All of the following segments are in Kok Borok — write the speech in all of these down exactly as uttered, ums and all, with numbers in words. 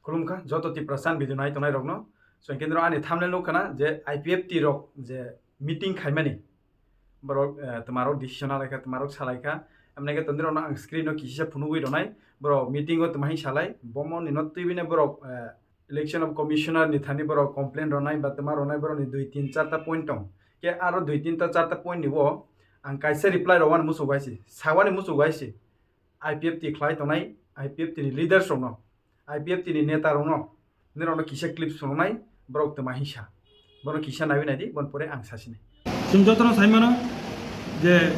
Khulumkha joto Tiprasa video nai tongnai rokno. So, hwnkhe norok ani thumbnail nukha na je I P F T rok je meeting khaimani, borok, eh, twmarok decision alaikha, twmarok salaikha. Amni khe tondiro no ang screen o kisa phunugwi rwnai. Borok meeting o twma hing salai, bomo ni no twi bini borok, eh, election of commissioner ni thani borok complain rwnai ba twma rwnai borok ni dui tin char ta point tong. Khe aro dui tin ta char ta point ni bo ang kaisa reply rwani muchungo hai se, sawani muchungo hai se. I P F T khlai tongnai, I P F T ni leaders rokno, I P F T ni neta rokno, nirokno kisa clip phunuknai, borok twma hingsa. Bono kisa naiwi naidi, bon pore ang sasinai. Chwng jotono sai mano je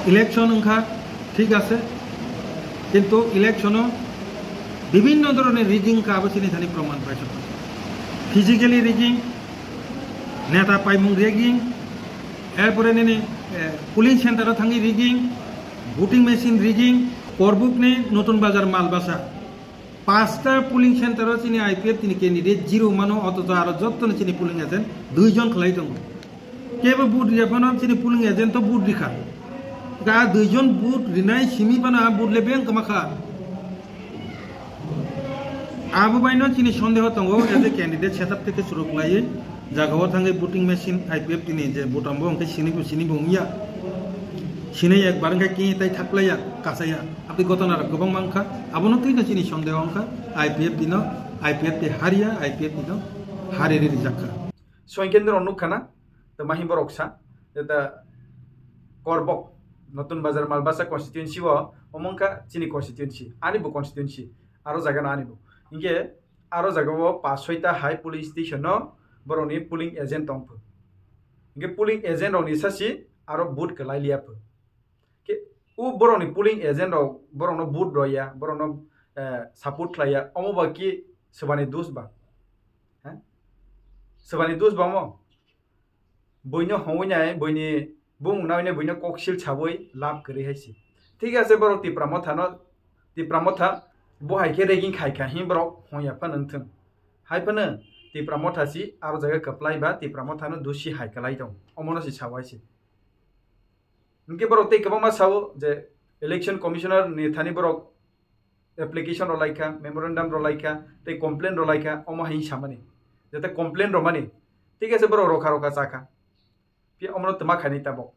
election wngkha, thik ase, kintu election-o bibhinno dhoronor rigging wngkha, abo chini thani proman paisok. Physically rigging, neta paimung rigging, erpore nini, eh, polling center-o thangwi rigging, voting machine rigging, Korbuk ni Notun Bazar Malbasa, pasta polling center-o chini I P F T ni candidate zero mano, othocho aro jottoni chini polling agent dui jon khlai tongo. Kebo vote riya phano chini polling agent to vote rikha. Ga dui jon vote rinai simi phano a vote le beng kwma kha. Abo baino chini sondeho tongo, as a candidate setup theke suru khlaiwi jagao thangwi voting machine I P F T ni je button bo hwnkhe sini bo, sini bo wngya. Sini ekbar hwnkhe kini tai thaklaiya, kasaya. Aboni gotona rok kwbangma wngkha. Abono twino chini sondeho wngkha I P F T no, I P F T hariya, I P F T no hariri rijakkha. Soinkendra nukkha na, to mahi borok sa, jeta Korbok, Notun Bazar Malbasa constituency o, omo wngkha chini constituency, ani bo constituency, aro jaga no ani bo. Hinkhe aro jaga o pas soita hai police station no borok ni polling agent tong pho. Hinkhe polling agent rok ni sasi aro vote kwlai liya pho. Ke, o borok ni polling agent rok, borok no vote roya, borok no, eh, support khlaiya, omo ba ki swbani dos ba? He? Swbani dos ba mo? Buino hongwi nai, buini bumung nawi kok sil sawi lab kwrwi hai se. Thik ase, borok Tipra Motha no, Tipra Motha bo hai khe rigging khai kha hin borok hongya phano wngthung. Hai phano Tipra Motha si aro jaga kwplai ba Tipra Motha no dosi hai kwlai tong. Omo no si sawi se. Hinkhe borok tei kwbangma sao je election commissioner ni thani borok application rw laikha, memorandum rw laikha, tei complain rw laikha, omo hai samani. Jete complain rwmani, thik ase borok rokha rokha chakha. Phiya omono twma khaini tabok.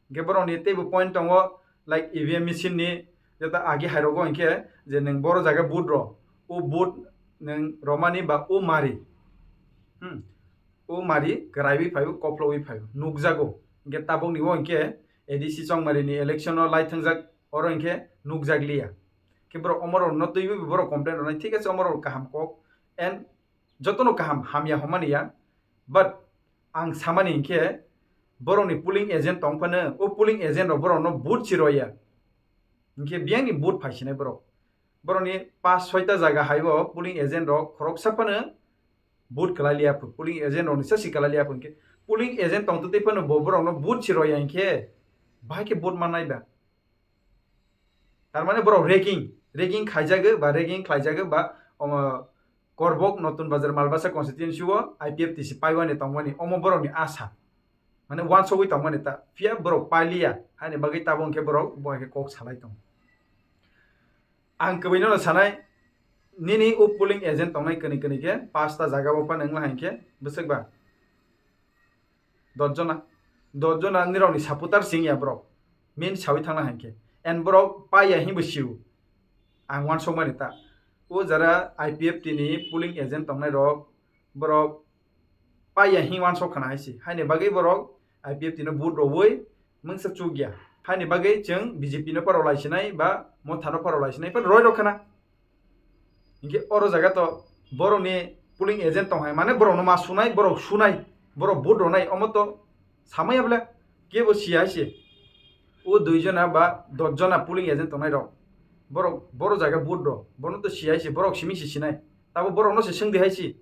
Hinkhe borokni teibo point tongo, like E V M machine ni, jeta agi hai rogo hinkhe je nwng boro jaga vote ro, o vote nwng romani ba o mari. Hmm. O mari kwraiwi phaio, koplogwi phaio, nukjago. Hinkhe tabokni o hinkhe A D C Chongmari ni election o lai thwngjak, oro hinkhe nukjak liya. Khe borok omorok no twiwi borok complain rwnai, thik ase omorok kaham kok, and jotono kaham hamya hwnmani ya, but ang samani hinkhe borokni polling agent tong phano, o polling agent rok borokno vote si roya, hinkhe biyangni vote phaisinai borok. Borokni pas soita jaga haibo polling agent rok khoroksa phano vote kwlai liya pho, polling agent rokni sa si kwlai liya pho, hinkhe polling agent tongtwtwi phano bo borokno vote si roya hinkhe bahai khe vote mannai ba? Tar mane borok rigging, rigging khaijago ba rigging khlaijago ba, omo, Korbok Notun Bazar Malbasa constituency o I P F T si paiwani tongmani, omo borokni asa. Mane wansogwi tongmani ta, phiya borok pailiya, haini bagwi tabok hinkhe borok bo hai khe kok salai tongo. Ang kwbwino no sanai, nini o polling agent tongnai kwnwi kwnwi khe pasta jaga o phano wngla hai khe bwswk ba? Dos jona, dos jona nirokni supporter singya borok, min sawi thangna hai khe, and borok paiya hinbo sio, ang wansokmani ta. O jara I P F T ni polling agent tongnai rok, borok paiya hin wansok khana hai se, haini bagwi borok I P F T no vote rwui mungsa chukya, haini bagwi chwng B J P no pharo laisinai ba Motha no pharo laisinai phano roi rok khana. Hinkhe oro jaga to borokni polling agent tong hai, mane borokno ma sunai, borok sunai, borok vote rwnai, omo to samaya bwle kebo siya hai se. O dui jona ba dos jona polling agent tongnai rok, borok boro jaga vote rw, bono to siya hai se, borok simi si sinai, tabo borokno se swngdi hai se.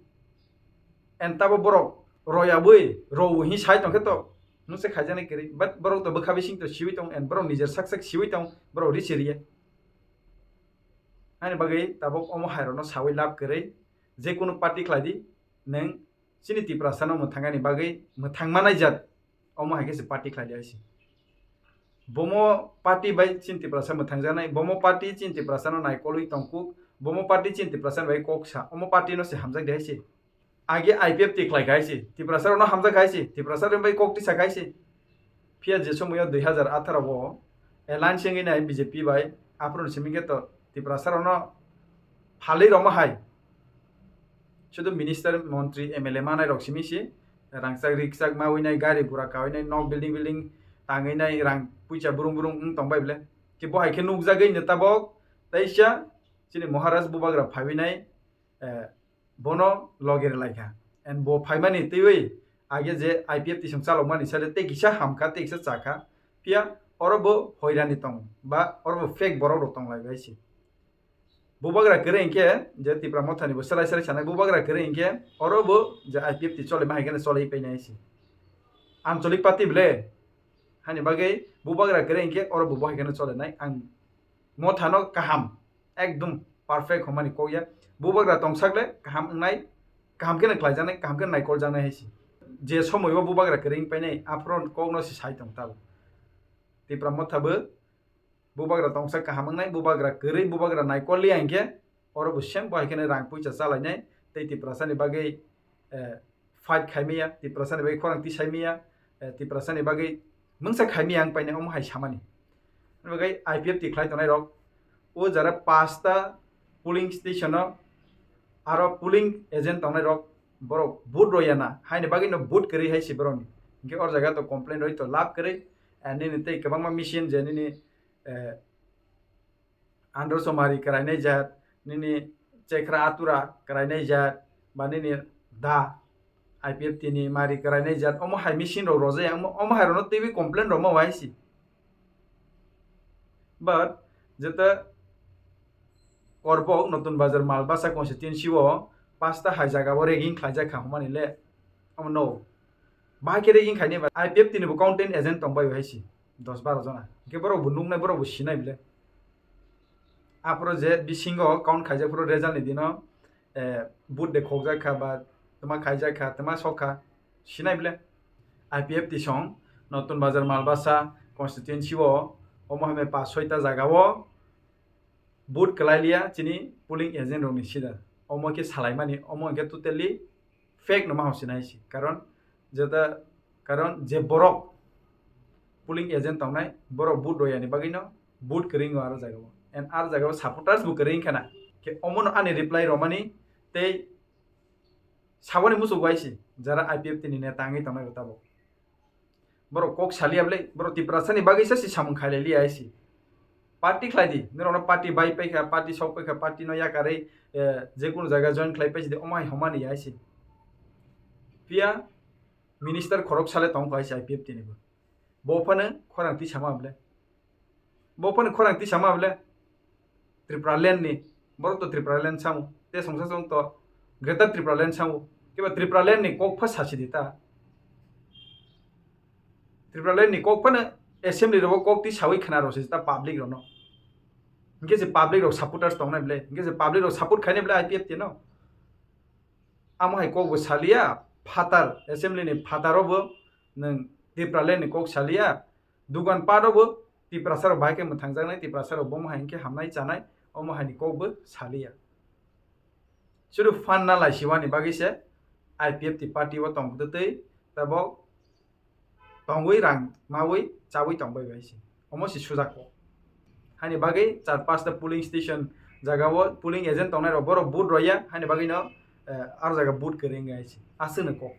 And tabo borok royabwi rw hin sai tongkhe to, nungse khaijaknai kwrwi, but borok to bwkha bising to siwi tong, and borok nijer sak sak siwi tong, borok risi riya. Ani bagwi tabuk omo hai rokno sawi lab kwrwi, je kunu party khlai di, nwng chini Tiprasa no mwthangani bagwi mwthang manai jat, omo hai khe se party khlai di hai se. Bomo party bai chini Tiprasa mwthangjaknai, bomo party chini Tiprasano naikolwi tongkuk, bomo party chini Tiprasani bai kok sa, omo party no se hamjak de hai se. Age I P F T khlai khai se, Tiprasa rokno hamjak khai se, Tiprasa rok bai kok tisa khai se. Phiya je somoyo dui hazar atharo o alliance wngwi nai B J P bai, aphuru simi khe to Tiprasa rokno phalwi rwma hai. Sudu minister, montri, M L A manai rok simi si rangchak rikchak mawi nai, gari gura kawi nai, nok building building tangwi nai, rang puisa burung burung wng tong bai bole. Ki bo hai khe nukjagwi no tabok, teisa chini Maharaj bubagra phaiwi nai, eh, bono loge rwlai kha. And bo phaimani twiwi age je I P F T song chalokmani sale tei kisa hamkha, tei kisa chakha. Phiya oro bo hoirani tong ba oro bo fake borok rok tong lai bai se. Bubagra kwrwi hinkhe je Tipra Mothani bo selai selai sanai bubagra kwrwi hinkhe oro bo je I P F T chole ma hai khe chole pai nai se. Ancholik party ble hani bagwi bubagra kwrwi hinkhe oro bo bo hai khe chole nai. Ang Mothano kaham, ekdum perfect hwnmani kok ya. Bubagra tongsak le kaham wngnai, kaham kheno khlaijaknai, kaham kheno naikoljaknai hai se. Je somoi o bubagra kwrwi wng painai, aphuru kokno se sai tong tabo. Tipra Motha bo bubagra tongsak kaham wngnai, bubagra kwrwi, bubagra naikol liya hinkhe, oro bo same bo hai kheno rang puisa chalainai, tei Tiprasani bagwi, eh, fight khaimaya, Tiprasani bagwi khorang tisaimaya, eh, Tiprasani bagwi mungsa khaimaya ang painai omo hai samani. Omo bagwi I P F T khlai tongnai rok, o jara pasta polling station o aro polling agent tongnai rok, borok vote roya na, haini bagwi no vote kwrwi hai se borokni. Hinkhe o jaga to complain roi to lab kwrwi, eh, nini tei kwbangma machine je nini, eh, Androso mari kwrainai jat, nini chekra atura kwrainai jat, ba nini da I P F T ni mari kwrainai jat, omo hai machine rok rojak ya, omo, omo hai rokno twiwi complain rwma wai si. But jeta Korbok Notun Bazar Malbasa constituency o pasta hai jaga o rigging khlaijak kha hwnmani le, omo no. Bahai khe rigging khainai ba I P F T ni bo counting agent tong bai hai si, dos baro jona. Hinkhe borok bo nuknai, borok bo sinai bile. Aphuru je bisingo count khaijak phuru result ni dino, eh, vote de khokjak kha ba twma khaijak kha, twma sok kha, sinai bile. I P F T song Notun Bazar Malbasa constituency o omo hai mai pas soi ta jaga o vote kwlai liya chini polling agent rok ni sida. Omo khe salaimani, omo hinkhe totally fake no ma hwnsi nai si. Karon jeta, karon je borok polling agent tongnai, borok vote royani bagwi no vote kwrwi wngo aro jaga o. And aro jaga o supporters bo kwrwi wngkha na. Khe omo no ani reply romani tei saboni muchuk bai si, jara I P F T ni neta wngwi tongnai bo tabok. Borok kok saliya bwle, borok Tiprasani bagwi sa si samung khailai liya hai si. Party khlai di, norokno party bai paikha, party sok paikha, party no yakarwi, eh, je kunu jaga join khlai paisi di, omo hai hwnmani ya hai si. Phiya minister khorok sale tong kha hai si I P F T ni bo. Bo phano khorang twi sama bwle. Bo phano khorang twi sama bwle. Tripura land ni, borok to Tripura land samo, te songsa song to Greater Tripura land samo, kiba Tripura land ni kok pha sasi di ta. Tripura land ni kok phano assembly ro kok twi sawi khna ro si ta public ro no. Hinkhe se public ro supporters tong nai bwle, hinkhe se public ro support khai nai bwle I P F T no. Amo hai kok bo saliya, phatar, assembly ni phatar o bo nwng Tripura land ni kok saliya, dugan pat o bo Tiprasa rok bahai khe mwthangjaknai, Tiprasa rok bomo hai hinkhe hamnai chanai, omo hai ni kok bo saliya. Sudu phan na lai siwani bagwi se I P F T party o tong twi tabok tongwi rang mawi chawi tong bai bai se. Omo se sujak kok. Hani bagwi char pasta polling station jaga o polling agent tongnai rok borok vote roya, hani bagwi no, eh, aro jaga vote kwrwi wngwi hai se. Aswk no kok.